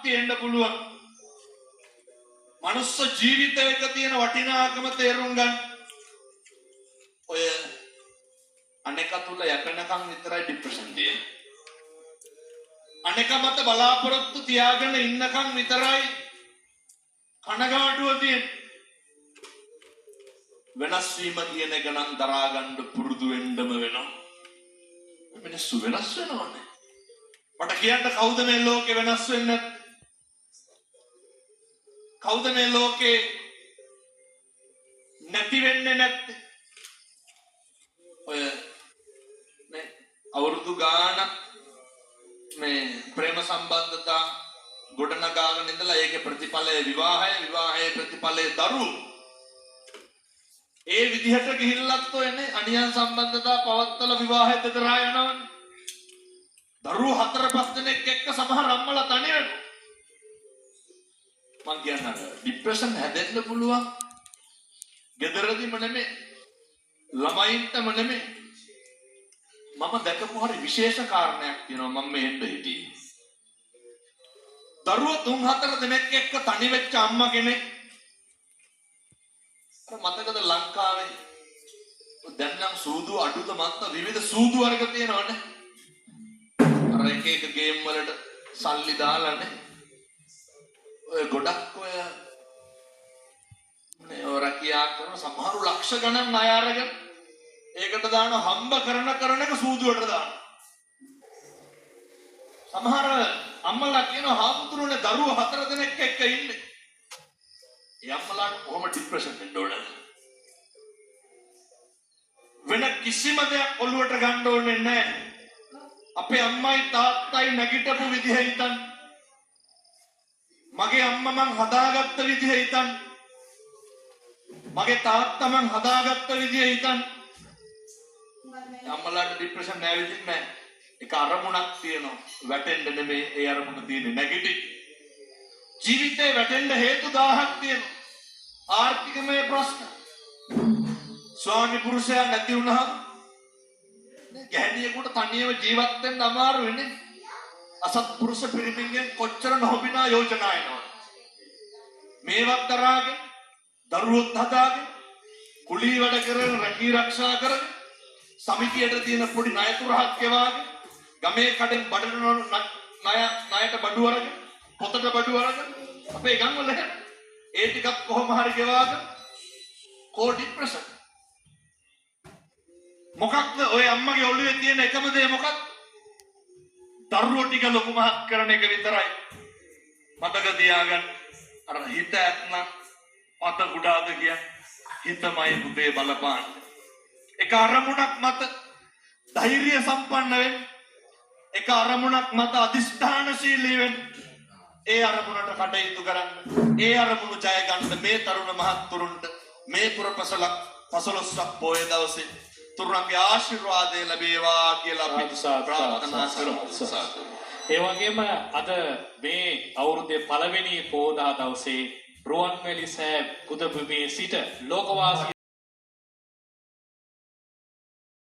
තියෙන්න පුළුවන්. මනුස්ස ජීවිතයක තියෙන වටිනාකම තේරුම් ගන්න. ඔය අනෙක තුල යැපෙනකන් විතරයි ડિප්‍රෙෂන් තියෙන්නේ. අනෙක මත බලාපොරොත්තු තියාගෙන ඉන්නකන් විතරයි කනගාටුව තියෙන්නේ. වෙනස් වීම කියන එක නම් දරා ගන්න පුරුදු වෙන්නම වෙනවා. මිනිස්සු වෙනස් වෙනවනේ. මට කියන්න කවුද මේ ලෝකේ වෙනස් වෙන්නේ නැත්තේ? කවුද මේ ලෝකේ නැති වෙන්නේ නැත්තේ? ඔය මේ අවුරුදු ගාණක් මේ ප්‍රේම සම්බන්ධතා ගොඩනගාගෙන ඉඳලා ඒකේ ප්‍රතිඵලය විවාහය, විවාහයේ ප්‍රතිඵලය දරුවෝ. ඒ විදිහට ගිහිල්ලත් ඔයනේ අනියම් සම්බන්ධතා පවත්තලා විවාහය දෙදරා යනවනේ. දරුවෝ 4-5 දෙනෙක් එක්ක සමහර අම්මලා තනි වෙනවා. මං කියන්නේ ડિප්‍රෙෂන් හැදෙන්න පුළුවන්. ගෙදරදිම නෙමෙයි, ළමයින්ටම නෙමෙයි. මම දැකපු හරි විශේෂ කාරණයක් තියෙනවා මම මේ එන්න හිටියේ. දරුවෝ 3-4 දෙනෙක් එක්ක තනි වෙච්ච අම්මා කෙනෙක්. අර මතකද ලංකාවේ දැන් නම් සූදු අඩුද මන්ත විවිධ සූදු වර්ග තියෙනවනේ. අර එක එක ගේම් වලට සල්ලි දාලානේ. ඔය ගොඩක් ඔය නේ ඔය රැකියා කරන සමහරු ලක්ෂ ගණන් ණය අරගෙන ඒකට දාන හම්බ කරන කරන එක සූදුවට දාන. සමහර අම්මලා කියනවා හාමුදුරුවනේ දරුවෝ 4 දෙනෙක් එක්ක ඉන්නේ. ඒ අම්මලාට කොහොම ડિප්‍රෙෂන් එන්න ඕනද? වෙන කිසිම දෙයක් ඔළුවට ගන්න ඕනේ නැහැ. අපේ අම්මයි තාත්තයි නැගිටපු විදිහ හිතන්න. මගේ අම්මා මං හදාගත්ත විදිහ හිතන්න. මගේ තාත්තා මං හදාගත්ත විදිහ හිතන්න. අම්මලාට ડિප්‍රෙෂන් නෑ විදිහට නෑ. එක අරමුණක් තියෙනවා. වැටෙන්න නෙමෙයි ඒ අරමුණ තියෙන්නේ නැගිටින්න. ජීවිතේ වැටෙන්න හේතු 1000ක් තියෙනවා. ආර්ථිකමය ප්‍රශ්න. ස්වාමි පුරුෂයා නැති වුණාම ගැහණියෙකුට තනියම ජීවත් වෙන්න අමාරු වෙන්නේ. අසත්පුරුෂ පිරිමින්ගෙන් කොච්චර නොහොබිනා යෝජනා එනවද? මේවත් දරාගෙන, දරුවොත් හදාගෙන, කුලී වැඩ කරගෙන, රැකී ආරක්ෂා කරගෙන, සමිතියට තියෙන පොඩි ණයතුරහක් ගෙවාගෙන, ගමේ කඩෙන් බඩට ණය ණයට බඩු අරගෙන, පොතට බඩු අරගෙන අපේ ගම්වල එහෙම ඒ ටිකක් කොහොම හරි ගෙවාගෙන කෝ ડિප්‍රෙෂන්. මොකක්ද ඔය අම්මගේ ඔළුවේ තියෙන එකම දේ මොකක්ද? දරුවෝ ටික ලොකු මහත් කරන එක විතරයි. මතක තියාගන්න. අර හිත ඇත්නම් පත කුඩාද කියන්නේ හිතමයි පුතේ බලපාන්නේ. එක අරමුණක් මත ධෛර්ය සම්පන්න වෙන්න. එක අරමුණක් මත අධිෂ්ඨානශීලී වෙන්න. ඒ අරමුණට කටයුතු කරන්න. ඒ අරමුණු ජය ගන්න මේ තරුණ මහත්තුරුන්ට මේ පුරපසලක් 15ක් පොය දවසේ තුරුණන්ගේ ආශිර්වාදය ලැබේවා කියලා අපි ප්‍රාර්ථනා කරමු. ඒ වගේම අද මේ අවුරුද්දේ පළවෙනි පෝදා දවසේ රුවන්වැලි සෑ පුදබිමේ සිට ලෝකවාසී